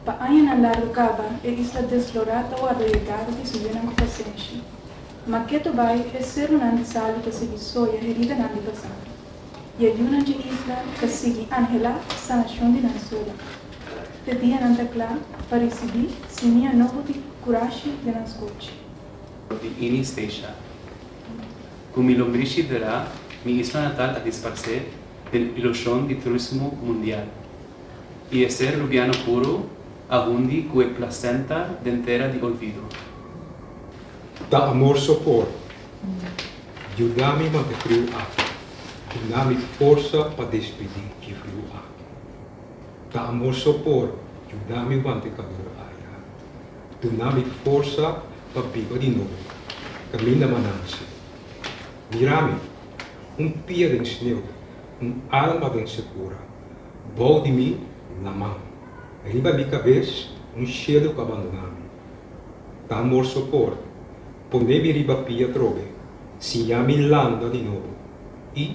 Pa añanan largu kaba e isla deslorá ta warda yegada di su yunan ku pasenshi. Ma ketu bai e serunan di salu ta sigui soya heridanan di pasado, i e yunan dje isla ta sigui anhelá sanashon di nan suela. Te dia nan ta kla pa risibí simia nobo di kurashi den nan skochi. Di Ini Stacia. Ku mi lombrishi derá, mi isla natal a disparsé den ilushon di turismo mundial. I e ser rubiano puru a hundi ku e plasenta den tera di olvido. Ta amor so por yuda mi wanta friu aki, duna mi forsa pa despedí dje friu aki. Ta amor so por yuda mi wanta e kalor aya, duna mi forsa pa biba di nobo kaminda m'a nanse. Mira mi, un pia den sneu, un alma den sekura. Bou di mi, laman. Riba mi kabes, un shelu ku a bandoná mi. Ta amor so por pone mi riba pia atrobe, siña mi landa di nobo i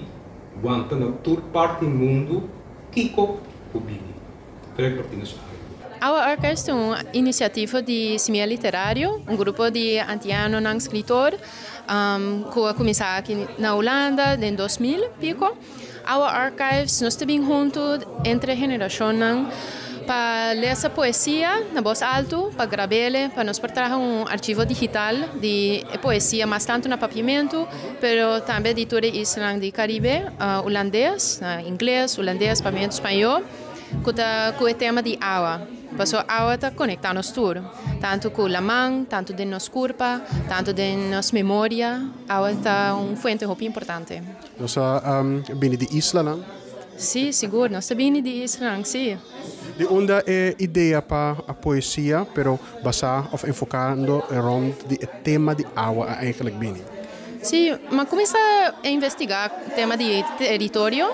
wanta na tur parti mundu kiko ku bini. Frank Martinus Aribo. Awa Archives ta un inisiativa di Simia Literario, un grupo di antianonan skritor ku a kuminsá aki na Hulanda den 2000 piko. Awa Archives, nos ta bin huntu entre generashonnan pa lesa poesia na bos altu, pa grab'el, pa nos por traha un archivo digital di e poesia mas tantu na papiamentu, pero tambe di tur e islanan di Karibe, hulandes, na ingles, hulandes, papiamentu, spañó, ku ta ku e tema di awa. Pasobra awa ta konektá nos tur, tantu ku laman, tantu den nos kurpa, tantu den nos memoria, awa ta un fuente hopi importante. Nos a bini di islanan? Sí, sigur, nos ta bini di islanan, sí. Di unda e idea pa poesia, pero basá òf enfokando rònt di e tema di awa a eigenlijk bini? Sí, m'a kuminsá investigá tema di teritorio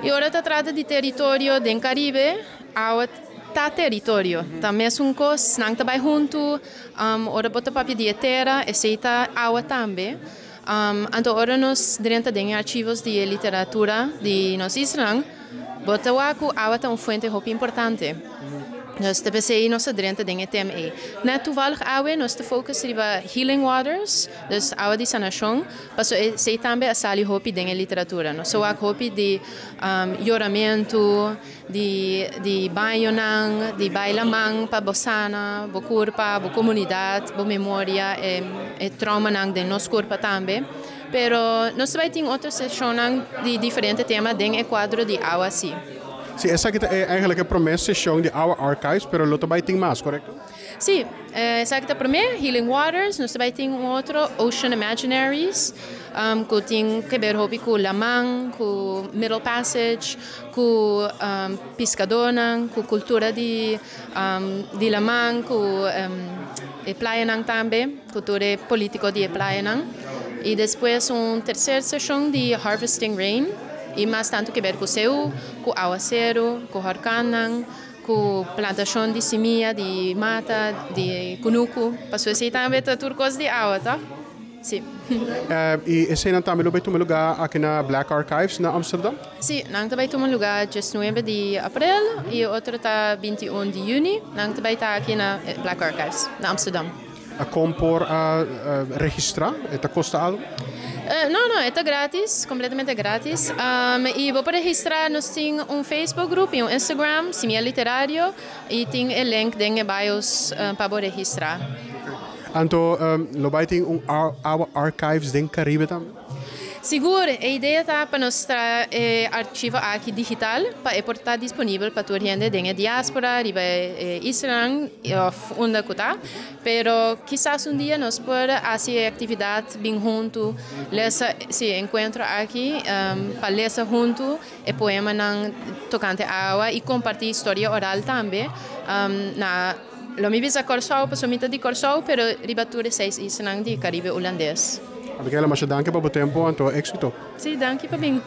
i ora ta trata di teritorio den Karibe, awa ta teritorio. Ta mesun kos, nan ta bai huntu, ora bo ta papia di e tera, esei ta awa tambe. Anto ora nos drenta den e archivos di e literatura di nos islanan, bo ta wak ku awa ta un fuente hopi importante. Dus ta p'esei nos a drenta den e tema ei. Net toevallig awe nos ta focus riba healing waters, dus awa di sanashon, pasobra esei tambe a sali hopi den e literatura. Nos a wak hopi di yoramentu, Di di bañonan, di bai laman pa bo sana bo kurpa, bo komunidat, bo memoria, e e traumanan den nos kurpa tambe. Pero nos ta bai tin otro seshonnan di diferente tema den e kuadro di awa si. Si, esaki ta e eigenlijk e promé seshon di Awa Archives, pero lo ta bai tin mas, korekto? Si, esaki ta promé, Healing Waters, nos ta bai tin un otro, Ocean Imaginaries, ku tin keber hopi ku laman, ku Middle Passage, ku piskadónan, ku kultura di di laman, ku e playanan tambe, ku tur e polítiko di e playanan. I despues un terser seshon di Harvesting Rain, i mas tantu keber ku seú, ku awaseru, ku hòrkannan. Ku plantashon di simia, di mata, di kunuku, pasobra esei tambe ta tur kos di awa, tòg? Sí. I eseinan tambe lo bai tuma lugá aki na Black Archives na Amsterdam? Sí, nan ta bai tuma lugá diesnuebe di aprel i e otro ta 21 di yüni. Nan ta bai ta aki na Black Archives na Amsterdam. Kon por a registrá? E ta kosta algu? No, no, e ta gratis, kompletamente gratis. I bo por registrá, nos tin un Facebook grup i un Instagram, Simia Literario, i tin e link den e bios pa bo registrá. Anto lo bai tin un Awa Archives den Karibe tambe? Sigur, e idea ta pa nos traha e archivo aki digital pa e por ta disponibel pa tur hende den e diaspora, riba e islanan of unda ku ta. Pero kisas un dia nos por hasi e aktividat bin huntu, lesa, si, e enkuentro aki pa lesa huntu e poemanan tokante awa i kompartí historia oral tambe na, lo mi bisa Kòrsou pasobra mi ta di Kòrsou, pero riba tur e seis islanan di Karibe Hulandes. Abigail, masha danki pa bo tempu, anto éksito. Sí, danki pa bin.